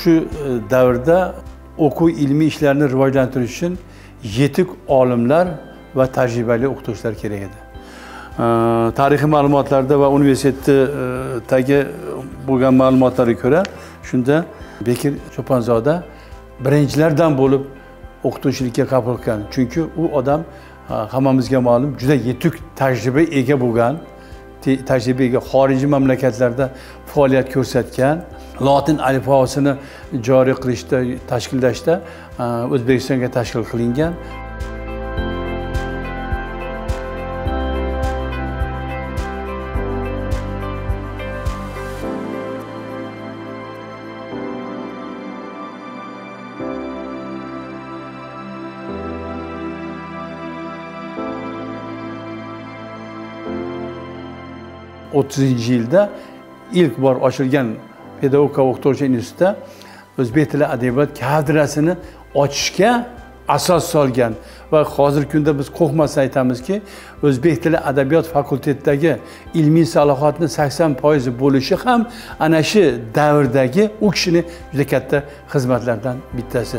Shu davrda o'quv ilmiy ishlarni rivojlantirish uchun yetuk olimlar va tajribali o'qituvchilar kerak edi. Tarixiy ma'lumotlarda va universitetdagi bo'lgan ma'lumotlarga ko'ra, shunda Bekir Cho'ponzoda birinchilardan bo'lib o'qituvchilikka qabul qilgan. Chunki u odam hammamizga ma'lum juda yetuk tajriba ega bo'lgan, tajriba ega xorijiy mamlakatlarda faoliyat ko'rsatgan, lotin alifbosini joriy qilishda, tashkillashda O'zbekistonga tashkil qilingan. Yilda ilk bor ochilgan pedagogika o'qituvchi institutida o'zbek tili adabiyot kafedrasini ochishga asos solgan va hozirgi kunda biz qo'rqmasdan aytamizki, o'zbek tili adabiyot fakultetidagi ilmiy salohiyatni 80% bo'lishi ham ana shu davrdagi u kishini juda katta xizmatlaridan bittasi.